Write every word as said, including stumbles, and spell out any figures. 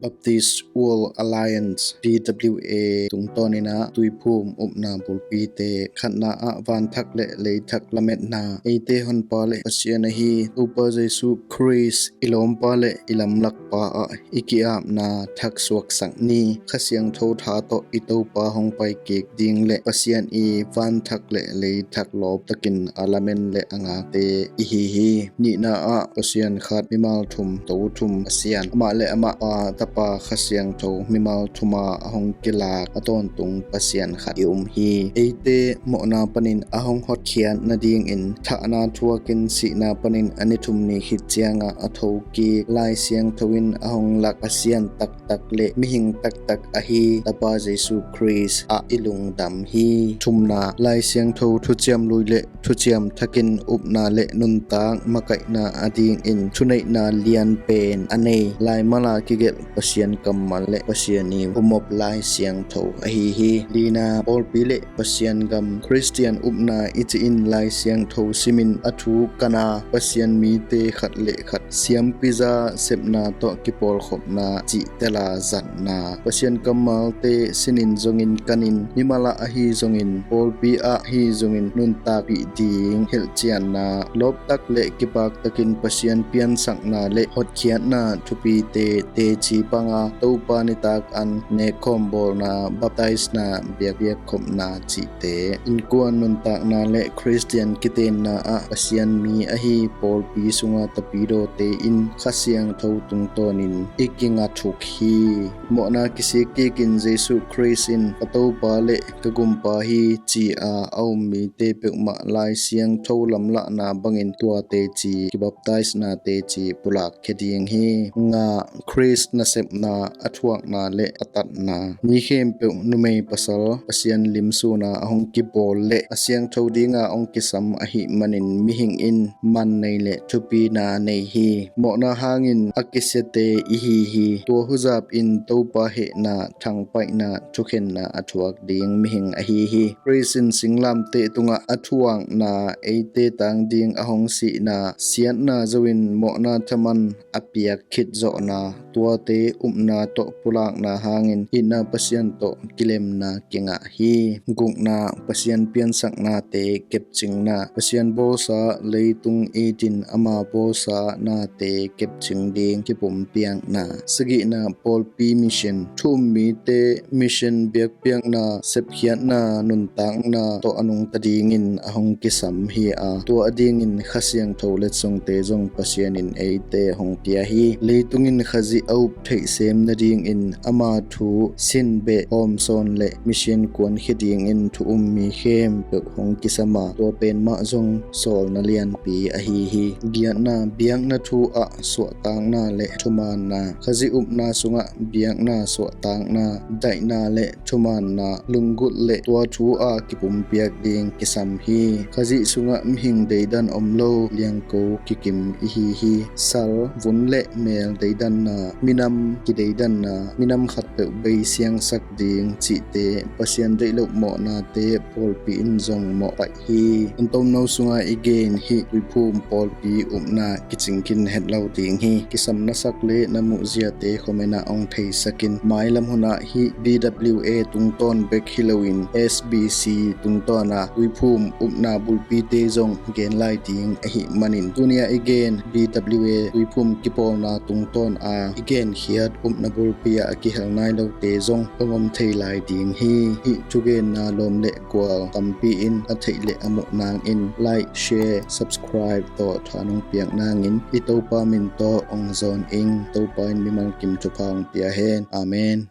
Baptist World Alliance, B W A, tungtawnin ah tuiphum upna bulpite khatna ah vanthak le leithak lametna, eite honpa le Pasian ahi Topa Jesu Khrist, i lawmpa le i lamlakpa ah i ki-apna thaksuaksak ni. Kha Siangtho tha tawh i Topa hong pai kik ding le Pasian i vanthak le leithak lawptakin a lamen le a ngakte i hi hi. Nihna ah Pasian khat, mimal thum, to thum Pasian, amah le amah Pa, Tapa, Kha Siangtho, mimal thuma a hong kilak a tawntung Pasian khat i um hi. Eite mawhna panin a hong hotkhiat nadingin thahna thuakin sihna panin a ni thum ni khit ciangah a thokik, Lai Siangtho in a hong lak Pasian taktak le mihing taktak ahi Tapa Jesu Khrist ah i lungdam hi. Thumna, Lai Siangtho thuciam lui le thuciam thakin upna le nuntak makaihna a dingin thuneihna lianpen a nei, laimala kigelh Pasian kammal le Pasian i humop Lai Siangtho ahi hi. Lina, pawlpi le Pasian gam, Khristian upna i ci-in Lai Siangtho simin a thu kana, Pasian mite khat le khat siampiza sepna tawh kipawlkhopna cih tela zatna, Pasian kammalte sinin zongin kanin, mimalah ahi zongin, pawlpi ah ahi zongin nuntakpih ding hilhcianna, lawptak le kipaktakin Pasian piansakna le hotkhiatna thupite teci panga, Topa nitak an, nekkhawm bawlna, baptisena, biakpiak khopna cihte, innkuan nuntakna le Khristian kitenna ah Pasian mi ahi pawlpi sunga tapidawte in Kha Siangtho tungtawnin i kinga thuk hi. Mawhna kisik kikin Jesu Khrist in, "Ka Topa le ka Gumpa hi," ci-a a um mite peuhmah Lai Siangtho lamlahna bangin tua teci, kibaptisena teci pulak khia ding hi. Nga, Khrist nasepna, a thuakna le a tatna. Mi khempeuh, numei pasal, Pasian limsuna a hong kibawl le a siangtho dinga hong kisam ahih manin mihing in man nei le thupina nei hi. Mawhna hangin a kisiate i hi hi. Tua huzap in Topa hehna, thangpaihna, thukhenna a thuak ding mihing ahi hi. Khrist in singlamteh tungah a thuakna, eite tang ding a hong sihna, siatna zo in mawhna thaman a piak khit zawhna, tuate upna tawh pulakna hangin itna Pasian tawh kilemna kingah hi. Gukna, Pasian piansaknate kepcingna, Pasian bawlsa leitung itin ama bawlsa nate kepcing ding kipumpiakna. Sagihna, pawlpi mission, thu-um mite mission biakpiakna, sepkhiatna, nuntakna tawh a nungta dingin a hong kisam hi a, tua adingin Kha Siangtho letsongte zong Pasian in eite hong pia hi. Leitung in Khazih a up theih sem nadingin ama thu sinbeh hawmsawn le mission kuankhia dingin thu-um mi khempeuh hong kisam a, tua pen mah zong sawlna lianpi ahi hi. Giatna, biakna thu ah suahtakna le thumaanna. Khazih upna sungah biakna, suahtakna, daihna le thumaanna, lunggulh le tua thu a kipumpiak ding kisam hi. Khazih sungah mihing deidan om lo, liangko kikim i hi hi. Sal, vun le mel deidanna, minam kideidanna, minam khatpeuh bei siangsak ding cihte, Pasian deih loh mawhnate pawlpi in zong mawhpaih hi. Tun tomno sunga i gen hih tuiphum pawlpi upna kicing khin het lo ding hi. Kisam na sak le na muhziate comment ah hong theisak in, mailam hunah hih B W A tungtawn bek hi loin S B C tungtawn a tuiphum upna bulpite zong gen lai ding ahih manin, tuni a i gen B W A tuiphum kipawlna tungtawn a i genkhiat upna bulpi ah a kihel nai lote zong hong om thei lai ding hi. Hih thugenna lawm le gual tampi in a theih le a muh nangin like, share, subscribe tawh tha nong piak nangin i Topa min tawh hong zawn ing. Topa in mimal kim thupha hong pia hen. Amen.